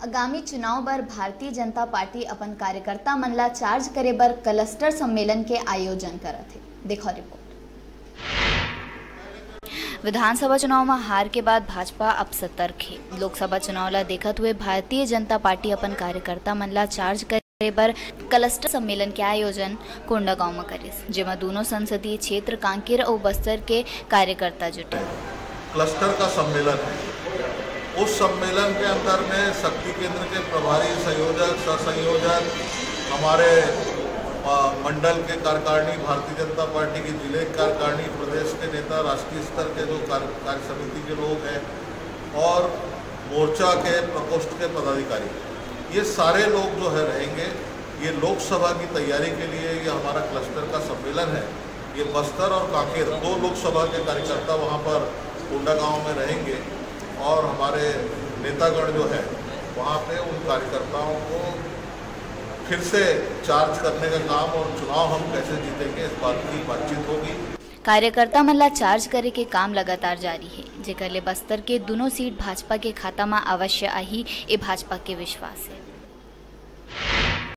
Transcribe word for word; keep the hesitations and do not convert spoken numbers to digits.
आगामी चुनाव बर भारतीय जनता पार्टी अपन कार्यकर्ता मन ला चार्ज करे बर क्लस्टर सम्मेलन के आयोजन करत हे। देखो रिपोर्ट। विधानसभा चुनाव म हार के बाद भाजपा अब सतर्क हे। लोकसभा चुनाव ला देखत हुए भारतीय जनता पार्टी अपन कार्यकर्ता मन ला चार्ज करे बर क्लस्टर सम्मेलन के आयोजन कोंडागांव म करिस, जेमा दूनों संसदीय क्षेत्र कांकेर अउ बस्तर के कार्यकर्ता जुटे। क्लस्टर का सम्मेलन है। उस सम्मेलन के अंदर में शक्ति केंद्र के प्रभारी संयोजक, सह संयोजक, हमारे, अ, मंडल के कार्यकारिणी, भारतीय जनता पार्टी की जिले की कार्यकारिणी, प्रदेश के नेता, राष्ट्रीय स्तर के जो कार्य, कार्य समिति के लोग हैं और मोर्चा के प्रकोष्ठ के पदाधिकारी, ये सारे लोग जो है रहेंगे। ये लोकसभा की तैयारी के लिए ये हमारा क्लस्टर का सम्मेलन है। ये बस्तर और कांकेर दो लोकसभा के कार्यकर्ता वहाँ पर कोंडागांव में रहेंगे और हमारे नेतागण जो है वहाँ पे उन कार्यकर्ताओं को फिर से चार्ज करने का काम और चुनाव हम कैसे जीतेंगे, इस बात की बातचीत होगी। कार्यकर्ता मन ला चार्ज करे के काम लगातार जारी हे, जेकर ले बस्तर के दूनों सीट भाजपा के खाता म अवश्य आही, ए भाजपा के विश्वास हे।